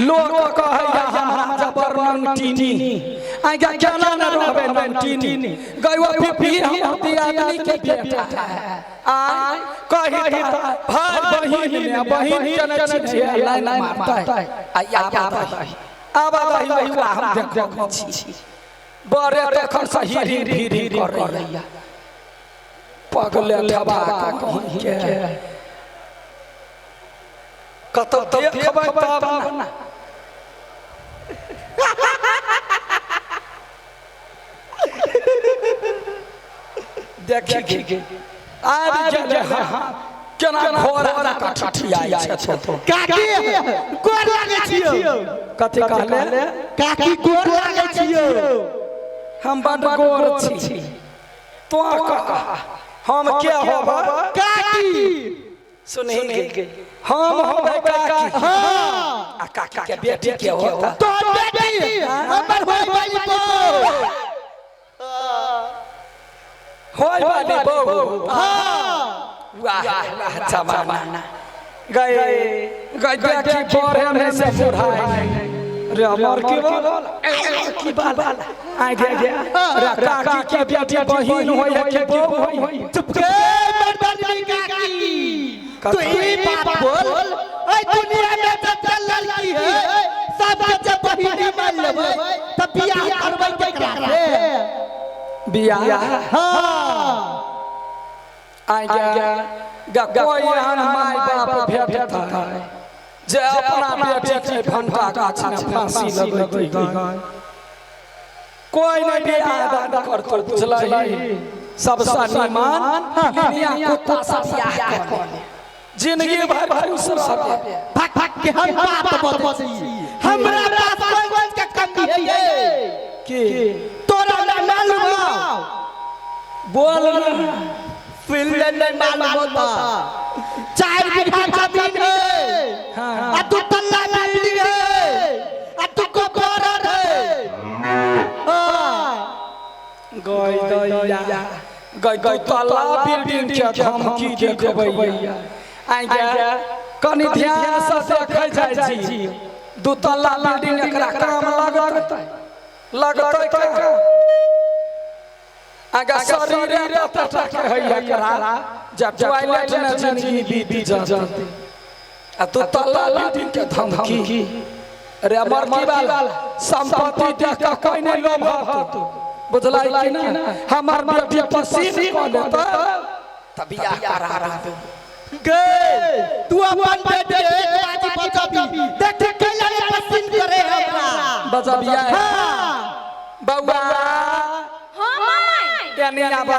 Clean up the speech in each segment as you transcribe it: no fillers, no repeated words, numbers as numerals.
लोक कहैया हमरा जबर नंगटीनी। आज्ञा केना न रहबै नंगटीनी? गयो फिफी हमर दियादनी के बेटा है। आय कही त भाई बहिन में बहिन के न चिन्है लाइन मारतै। आ आबा आबा दही ओकरा हम देखै छी। बड़े तखन से हिरी फिरी करैया। पगले ठबा कहीं के कतौ देखबै तब ना। देखी आबि गेलै। हाँ, केना घोड़ा जकाँ ठठियाइ छै तो। काकी, गोर लागै छियौ। कथी कहले? काकी, गोर लागै छियौ। हम बड गोर छी। तो कह, हम के होब? काकी। सुनही, हम होबै काकी। हाँ। आ काकी के बेटी के होता? तोहर बेटी हमर होय वाली बहू। होय वाली बहू? हाँ। वाह वाह, जमाना गए गए। देखी बड़े में से बुढ़ाई रे अमर की बोल की बाल आ गया रे। काकी के बेटी बहिन होय है के बहू होय? चुप के मर्दानी काकी, तू ई बात बोल, ऐ दुनिया में जब लड़की है सब जब बहिनी मान लेबै तब बियाह करबै केकरा से? बियाह? हाँ। आ गया गा। कोई एहन माय बाप भेटत है जे अपना बेटी के भंटा गाछ में फांसी लगैतै? कोई नहीं बियाह दान करतो, बुझलही? सबसँ निमन दुनिया कुत्ता से बियाह कर ले, जिंदगी भर खुश रहबे। भाग भाग के हम बात बतबै, हमरा पास कोई चीज के कमी है की? तोरा ना मालूम हो? बोल ना। फिल्म नहीं मालूम होता? 4 बीघा जमीन है। हाँ। आ दू तल्ला बिल्डिंग है आ दू गो बॉर्डर है। हाँ। गई दैया गई गई, तल्ला बिल्डिंग के धमकी देखबैया। आइ गया, कनि ध्यान से देखै जाइ छी। दू तल्ला बिल्डिंग एकरा काम लगतै? लगतै का? आगा शरीर एतऽ के है एकरा जब टॉयलेट में जिंदगी बीती जतै आ दू तल्ला बिल्डिंग के धमकी। रे मरकी वाला, संपत्ति देख के कोई नहीं लोभ होतो, बुझलाई कि ना? हमर बेटी पसीन कऽ लेतै तऽ बियाह करा देबै। गे, तू अपन बेटे एक बाजी बजबी, देखे कैला ने पसंद करे हमरा। बजबिया? हाँ। बौआ। हाँ माय। एने आबा।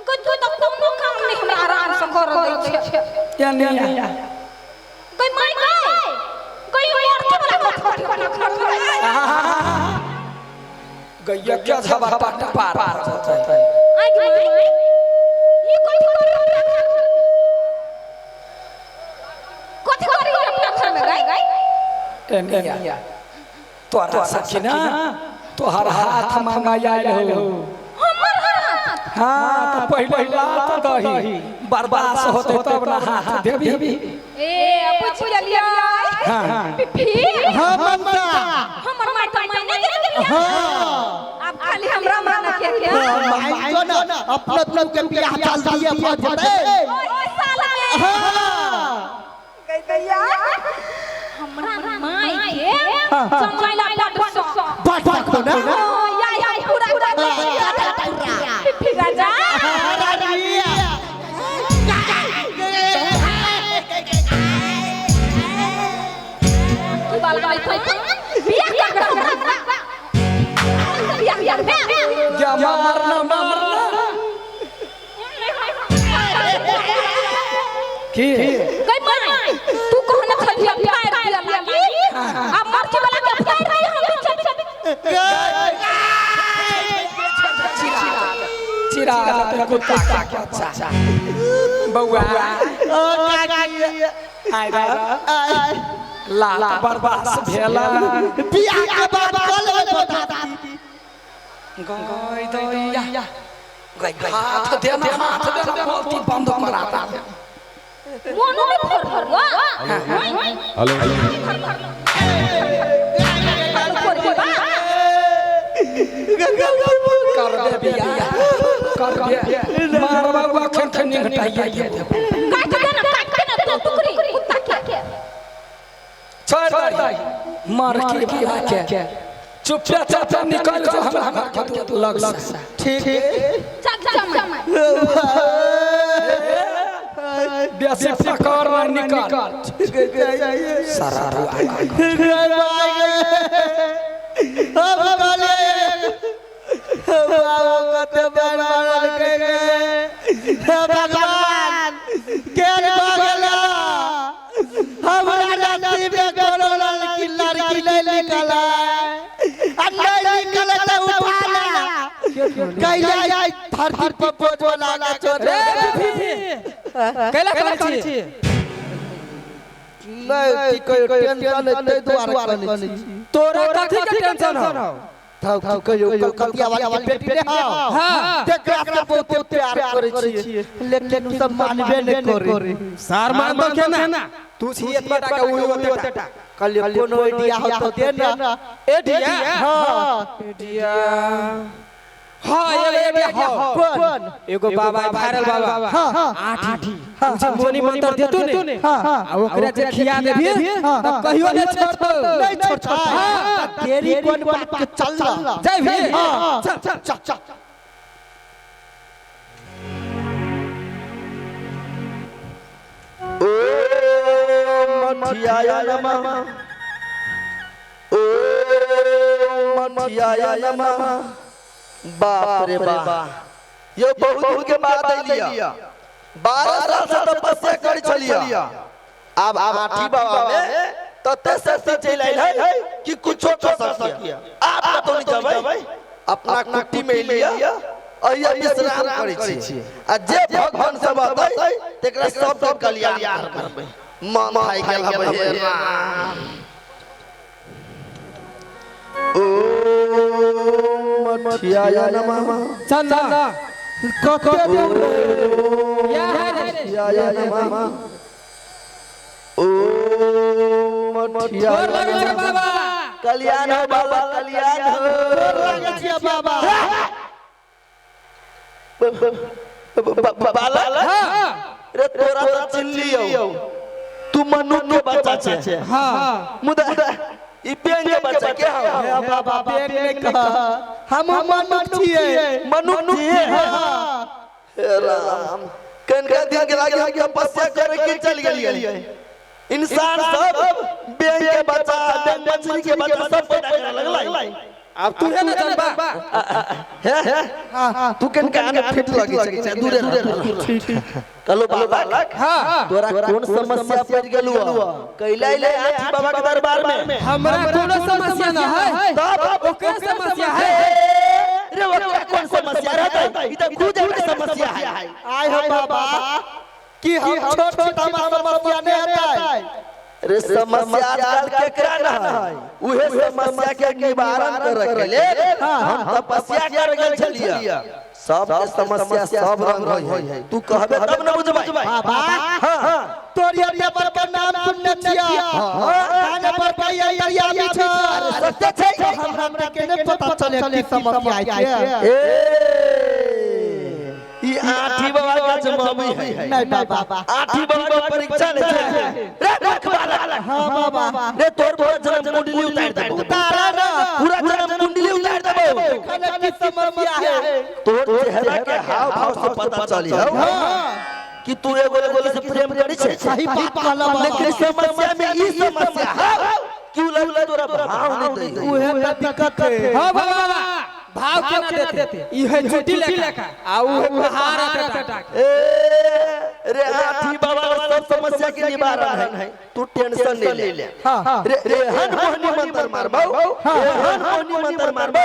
गो, तू तऽ कोनो काम नहि हमरा आराम से कर दै छै। एने आ। गई माय, गई गई, मरते वाला कथी कथी अपना घर में? गैया के झबा पार पार होतै। आइ गे माय, ई कथी करी अपना घर में? कथी करी अपना घर में गई? एने आ। तोरा सखी ना तोहर हाथ मांगा आयल हो। हमर हाथ? हाँ, तऽ पहिले लात दही बर्दाश्त होतै तब ना हाथ देबी। ए, पूछ लियै। हाँ। पिपी। हाँ ममता। हमर माय तऽ मायने दे देलियै। हाँ। आब खाली हमरा माने के के माय जो ना अपना तू के बियाह जल्दी भऽ जेतै। ओहि साल में। हाँ। गई दैया, हमरा माय के समैला बड सौ बड़ सकतो ना। हाँ, या या पूरा कर देलियै पिपी राजा। रानी। की बाल गई थई? बियाह कर हमरा, बियाह कर। या मरना मरना की? गई माय, तू कहने छलियै फाड़ दिया लागी, आ मरके वाला के फाड़ दिया हम पीछे। चिरा देतै कुत्ता के बच्चा। बौआ। ओ काकी। आइ रे, लात बर्दाश्त भेला? बियाह के बाद कल बता। गई दैया गई गई, हाथ देना, हाथ देना, बोलती बंद करा दे। मोनो में फर फर। हेलो। कर दे बिया कर दे मार बाबा खन खन घटाइए दे काट दे ना काट दे ना तू टुकड़ी कुत्ता के छोड़ दे मार के बिया के चुपचाप निकल जो हमरा घर के लग से ठीक चल जमाई बेसी पकड़ में निकल सारा भगवान केन बगला हमरा नसीब में कोनो लड़की लड़की नहीं निकला आ नहीं निकला त उठा ला कैला जाय धरती पर बोझ लागा छोड़ रे फिफी कैला करै छी नहीं की कोई टेंशन नहीं तै दुआरे कनै छी तोरा कथी के टेंशन हौ थाउ कहियो कलकतिया वाली के बेटी ने हां हां तेकरा से बहुत प्यार करै छी लेकिन उ सब मानबे नहीं करे सार मान तो के ना तू छी एतबा टाका ओही ओते टाका कल कोनो आइडिया हो तो दे ना एडिया हां एडिया हां एडिया हां कौन एगो बाबा वायरल बाबा हां आठी मोनी मंत्र देतू ने हां आ ओकरा जे खिया देबी त कहियो ने छोड़तो नहीं छोड़ता तेरी कोन बात के चल ना जाय भी हां चल चल चल चल ओम मठियाय नमः ओम मठियाय नमः। बाप रे बाप ये बहुत दिन के बाद अइलिया 12 साल से तपस्या करी छलिया अब आठी बाबा में तते शक्ति चलि आइल है कि कुछो कर सकिया आप कतौ नहीं जबै अपना कुटी में लिया अइया विश्राम करै छी आ जे भगवान सब अतै तेकरा सब सब कल्याण करबै मन थाकि गेल हबै हे राम। ओम मठियाय नमः चल ना कते दूर या है रे मठियाय नमः ओम मठियाय गोर लगै छै बाबा कल्याण हो बाबा कल्याण हो लागै छियै बाबा बालक हां रे तोरा तो चिल्लियो तू मनु के बच्चा छे हां मुदा ई बेंग के बच्चा के हौ हे बाबा बेन ने कहा हम मनुख छियै मनु छियै हे राम कनका दिन के लागे हम तपस्या करे के चल गेलियै इंसान सब बेंग के बच्चा बेंग मछली के बच्चा सब पैदा करे लगलै अब तू है ना जानबा हे तू कन कान फिट लगे छै दूरे रह कहलो बालक हां तोरा कौन समस्या पड़ गेलु कैला ले आठी बाबा के दरबार में हमरा कोनो समस्या ना है तब ओकरे समस्या है रे ओकरा कौन समस्या रहतै ई त खुद के समस्या है आय हो बाबा कि हम छोट छोट समस्या नहीं हतै रे समस्या आजकल केकरा न है उहे समस्या के निवारण करे के लेल हम तपस्या कर गेल छलिया सब के समस्या सब रंग होय है तू कहबे तब न बुझबै बाबा हां तोरी अरे के नाम सुनने छिया खाने पर कई अंतर्यामी छै सत्य छै हमरा के नहीं पता चले कि समस्या छै ए ई आठी बाबा के जमाबी है नहीं बाबा आठी बाबा के परीक्षा ले छै रे रख बालक हां बाबा रे तोर पूरा जन्म कुंडली उतार देबो उतारा ना पूरा जन्म कुंडली उतार देबो खाने की समस्या है तोर चेहरा के हाव भाव से पता चली हौ कि तू एगो एगो से प्रेम करी छै सही बात कहला बाबा लेकिन समस्या में ई समस्या है कि उ लड़की तोरा भाव नहीं दे उहे त दिक्कत है हां बाबा भाव के ना देते ई है चुटी लेखा आ उ पहाड़ टाटा ए रे आठी बाबा सब समस्या के निवारण है तू टेंशन नहीं ले रे एहन मोहनी मंत्र मारबौ एहन मोहनी मंत्र मारबौ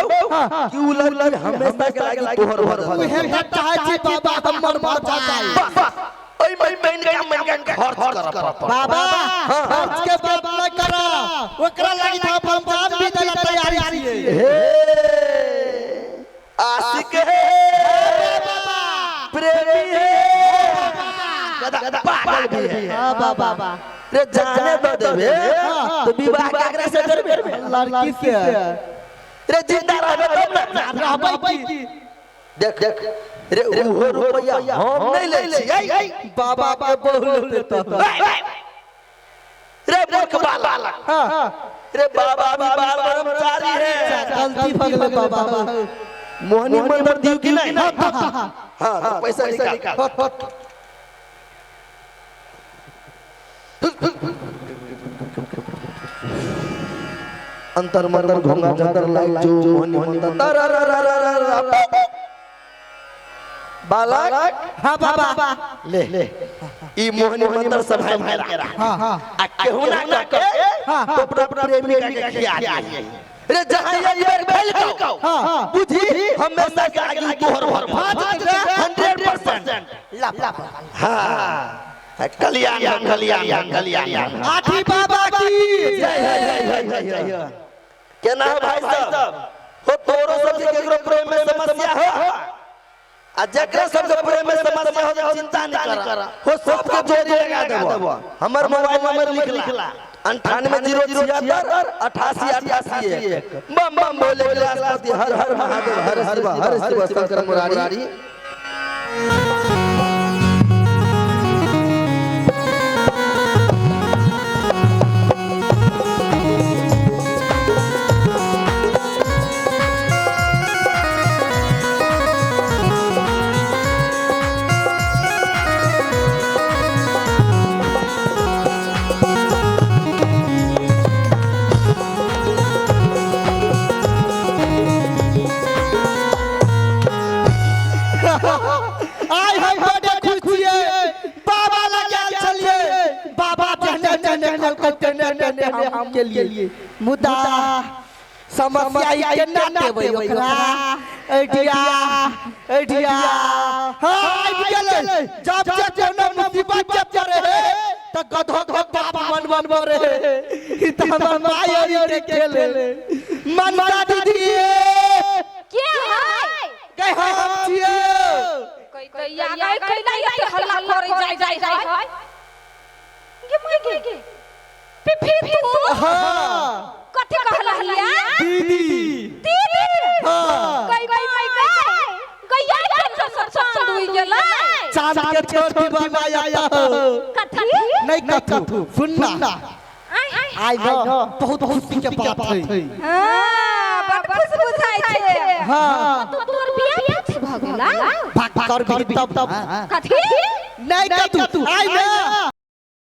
कि उ लड़की हमेशा के लागी तोहर भर उहे त चाहै छी बाबा हमर मर जाय ओइ महीन के महीन के खर्च कर पड़त बाबा खर्च के बात न करा ओकरा लागी त हम जान भी देला तैयारी छियै हे आशिक है प्रेमी है गधा पागल भी है हां बाबा रे जाने दो देबे तो विवाह केकरा से करबे? लड़की से। रे जिंदा रहबे तब ना। रहबै की? देख देख रे उहो रुपया हम नहीं ले छियै, बाबा के बहु लेते। रे मूर्ख बालक। हां रे बाबा भी बाल ब्रह्मचारी है। गलती भ गेलै बाबा। मोहनी मंत्र दियो कि नहीं? हां तो पैसा निकाल। अंतर मंतर घोंगा जंतर लाइक जो मोहनी मंत्र बालक। हां बाबा ले ई मोहनी मंत्र संभाल के रख। हां हां आ केहू ना के तो अपना प्रेमिका के खिया दिए। रे जहां ये बेर भेल कौ बुझी हमेशा के आगे तोहर भर 100% ला। हां कल्याण कल्याण कल्याण। आठी बाबा की जय जय जय जय। केना हो भाई साहब, हो तोरो सब के केकरो प्रेम में समस्या हो आ जेकरा सब के प्रेम में समस्या हो चिंता नहीं कर, हो सबके जोड़ी लगा देबो। हमर मोबाइल नंबर लिखला 98 076 88 88 1। बम बम बोले कैलाशपति हर हर महादेव हर शिव हर शिव शंकर मुरारी। आय हम बड़े खुश छियै, बाबा लग गेल छलियै, बाबा टहने टहने कलकत्ते टहने हम के लिए। मुदा समस्या ई केना देबै ओकरा? Idea idea. हां आबि गेलै। जब जब कोनो मुसीबत जब पड़े है त गधो के बाप मन मन मरे ई त हमर माय अरी के खेल मनसा दीदी के है गए हम छियै। कई दैया गई कैला एते हल्ला करे जाय जाय है गे my गे पिफी तू। हां कथि कहलहिया दीदी? दीदी हां गई गई my गई गैया के सब चांद उइ गेलै। चांद के छोड़ दी बाबा आया हो। कथि नहीं कथु सुनना आई न बहुत खुशी के बात है। हां बड़ खुश बुझाइ छै। हां तो तोर बियाह फिक्स भ गेला? भाग कर भी तब कथि नहीं कथु आई न।